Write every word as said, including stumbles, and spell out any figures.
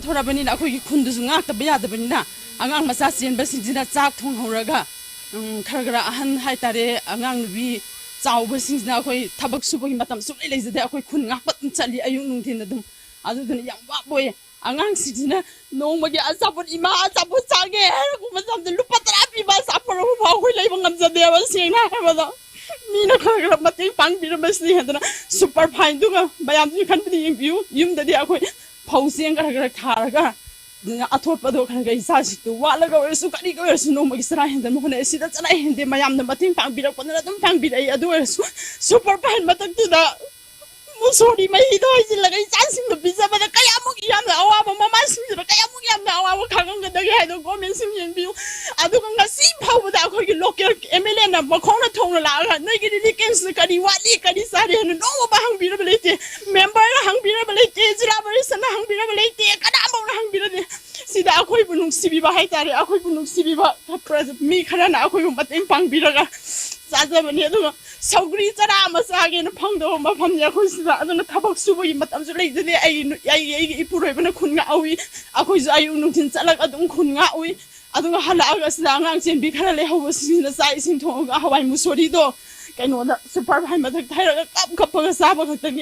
ꯊꯣꯔꯛꯑꯕꯅꯤꯅ ꯑꯩꯈꯣꯏꯒꯤ ꯈꯨꯟꯗꯨꯁꯨ ꯉꯥꯛꯇꯕ ꯌꯥꯗꯕꯅꯤꯅ, ꯑꯉꯥꯡ ꯃꯆꯥ ꯆꯦꯟꯕꯁꯤꯡꯁꯤꯅ ꯆꯥꯛ ꯊꯣꯡꯍꯧꯔꯒ, ꯎꯝ, ꯈꯔ ꯈꯔ ꯑꯍꯟ ꯍꯥꯏꯇꯥꯔꯦ, ꯑꯉꯥꯡ ꯅꯨꯄꯤ ꯆꯥꯎꯕꯁꯤꯡꯁꯤꯅ ꯑꯩꯈꯣꯏ ꯊꯕꯛ ꯁꯨꯕꯒꯤ ꯃꯇꯝ ꯁꯨꯡꯂꯩ ꯂꯩꯖꯗꯦ꯫ ꯑꯩꯈꯣꯏ ꯈꯨꯟ ꯉꯥꯛꯄ ꯑꯗꯨꯝ ꯆꯠꯂꯤ ꯑꯌꯨꯛ ꯅꯨꯡꯊꯤꯟ ꯑꯗꯨꯝ꯫ ꯑꯗꯨꯗꯨꯅ ꯌꯥꯝ ꯋꯥꯕ ꯑꯣꯏꯌꯦ꯫ ꯑꯉꯥꯡꯁꯤꯡꯁꯤꯅ ꯅꯣꯡꯃꯒꯤ ꯑꯆꯥꯄꯣꯠ, "ꯏꯃꯥ, ꯑꯆꯥꯄꯣꯠ ꯆꯥꯒꯦ" ꯍꯥꯏꯔꯛꯄ ꯃꯇꯝꯗ ꯂꯨꯄꯥ ꯇꯔꯥ ꯄꯤꯕ ꯑꯆꯥꯄꯣꯠ ꯑꯃꯐꯥꯎ ꯑꯩꯈꯣꯏ ꯂꯩꯕ ꯉꯝꯖꯗꯦꯕ, ꯁꯦꯡꯅ ꯍꯥꯏꯔꯕꯗ꯫ ꯃꯤꯅ ꯈꯔ ꯈꯔ ꯃꯇꯦꯡ ꯄꯥꯡꯕꯤꯔꯝꯕꯁꯤꯅ ꯍꯦꯟꯗꯅ꯫ ꯁꯨꯄꯔ ꯐꯥꯏꯟꯗꯨꯒ ꯃꯌꯥꯝꯁꯨ ꯈꯟꯕꯗꯤ ꯌꯦꯡꯕꯤꯌꯨ, ꯌꯨꯝꯗꯗꯤ ꯑꯩꯈꯣꯏ ꯐꯧ ꯆꯦꯡ ꯈꯔ ꯈꯔ ꯊꯥꯔꯒ, ꯑꯗꯨꯅ ꯑꯊꯣꯠꯄꯗꯣ ꯈꯔ ꯈꯔ ꯏꯆꯥꯁꯤꯡꯗꯣ ꯋꯥꯠꯂꯒ ꯑꯣꯏꯔꯁꯨ, ꯀꯔꯤꯒ ꯑꯣꯏꯔꯁꯨ, ꯅꯣꯡꯃꯒꯤ ꯆꯔꯥ ꯍꯦꯟꯗꯅꯕ ꯍꯣꯠꯅꯩ꯫ ꯁꯤꯗ ꯆꯔꯥ ꯍꯦꯟꯗꯦ, ꯃꯌꯥꯝꯅ ꯃꯇꯦꯡ ꯄꯥꯡꯕꯤꯔꯛꯄꯗꯨꯅ ꯑꯗꯨꯝ ꯄꯥꯡꯕꯤꯔꯛꯏ꯫ ꯑꯗꯨ ꯑꯣꯏꯔꯁꯨ ꯁꯨꯄꯔ ꯐꯥꯏꯟ ꯃꯊꯛꯇꯨꯗ ꯃꯨꯁꯣꯔꯤ ꯃꯍꯤꯗꯣ ꯍꯩꯖꯤꯜꯂꯒ ꯏꯆꯥꯁꯤꯡꯗ ꯄꯤꯖꯕꯗ ꯀꯌꯥꯃꯨꯛ ꯌꯥꯝꯅ ꯑꯋꯥꯕ, ꯃꯃꯥꯁꯤꯡꯁꯤꯗ ꯀꯌꯥꯃꯨꯛ ꯌꯥꯝꯅ ꯑꯋꯥꯕ ꯈꯥꯡꯉꯝꯒꯗꯒꯦ ꯍꯥꯏꯗꯣ ꯒꯣꯔꯃꯦꯟꯁꯤꯡ ꯌꯦꯡꯕꯤꯌꯨ꯫ ꯑꯗꯨꯒ ꯉꯁꯤ ꯐꯥꯎꯕꯗ ꯑꯩꯈꯣꯏꯒꯤ ꯂꯣꯀꯦꯜ ꯑꯦꯝ ꯑꯦꯜ ꯑꯦꯅ ꯃꯈꯣꯡꯅ ꯊꯣꯡꯅ ꯂꯥꯛꯑꯒ ꯅꯣꯏꯒꯤ ꯔꯤꯂꯤꯐ ꯀꯦꯝꯞꯁꯤꯗ ꯀꯔꯤ ꯋꯥꯠꯂꯤ, ꯀꯔꯤ ꯆꯥꯔꯤ ꯍꯥꯏꯅ ꯅꯣꯡꯃ ꯍꯪꯕꯤꯔꯕ ꯂꯩꯇꯦ꯫ ꯃꯦꯝꯕꯔꯅ ꯍꯪꯕꯤꯔꯕ ꯂꯩꯇꯦ, ꯖꯤꯂꯥ ꯄꯔꯤꯁꯠꯅ ꯍꯪꯕꯤꯔꯕ ꯂꯩꯇꯦ, ꯀꯅꯥꯃꯧꯅ ꯍꯪꯕꯤꯔꯗꯦ꯫ ꯁꯤꯗ ꯑꯩꯈꯣꯏꯕꯨ ꯅꯨꯡꯁꯤꯕꯤꯕ ꯍꯥꯏꯇꯥꯔꯦ, ꯑꯩꯈꯣꯏꯕꯨ ꯅꯨꯡꯁꯤꯕꯤꯕ ꯃꯤ ꯈꯔꯅ ꯑꯩꯈꯣꯏꯕꯨ ꯃꯇꯦꯡ ꯄꯥꯡꯕꯤꯔꯒ ꯆꯥꯖꯕꯅꯤ꯫ ꯑꯗꯨꯒ ꯁꯧꯒ꯭ꯔꯤ ꯆꯔꯥ ꯑꯃ ꯆꯥꯒꯦꯅ ꯐꯪꯗꯕ ꯃꯐꯝꯅꯤ ꯑꯩꯈꯣꯏ ꯁꯤꯗ꯫ ꯑꯗꯨꯅ ꯊꯕꯛ ꯁꯨꯕꯒꯤ ꯃꯇꯝꯁꯨ ꯂꯩꯖꯗꯦ꯫ ꯑꯩ, ꯑꯩ, ꯑꯩꯒꯤ ꯏꯄꯨꯔꯣꯏꯕꯅ ꯈꯨꯟ ꯉꯥꯛꯎꯏ, ꯑꯩꯈꯣꯏꯁꯨ ꯑꯌꯨꯛ ꯅꯨꯡꯊꯤꯟ ꯆꯠꯂꯒ ꯑꯗꯨꯝ ꯈꯨꯟ ꯉꯥꯛꯎꯏ꯫ ꯑꯗꯨꯒ ꯍꯜꯂꯛꯑꯒ ꯁꯤꯗ ꯑꯉꯥꯡ ꯆꯦꯟꯕꯤ ꯈꯔ ꯂꯩꯍꯧꯕꯁꯤꯡꯁꯤꯅ ꯆꯥꯛ ꯏꯁꯤꯡ ꯊꯣꯡꯉꯒ ꯍꯋꯥꯏ ꯃꯨꯁꯣꯔꯤꯗꯣ ꯀꯩꯅꯣꯗ ꯁꯨꯄꯔ ꯐꯥꯏꯟ ꯃꯊꯛꯇ ꯍꯩꯔꯒ ꯀꯞ ꯀꯞꯄꯒ ꯆꯥꯕ ꯈꯛꯇꯅꯤ꯫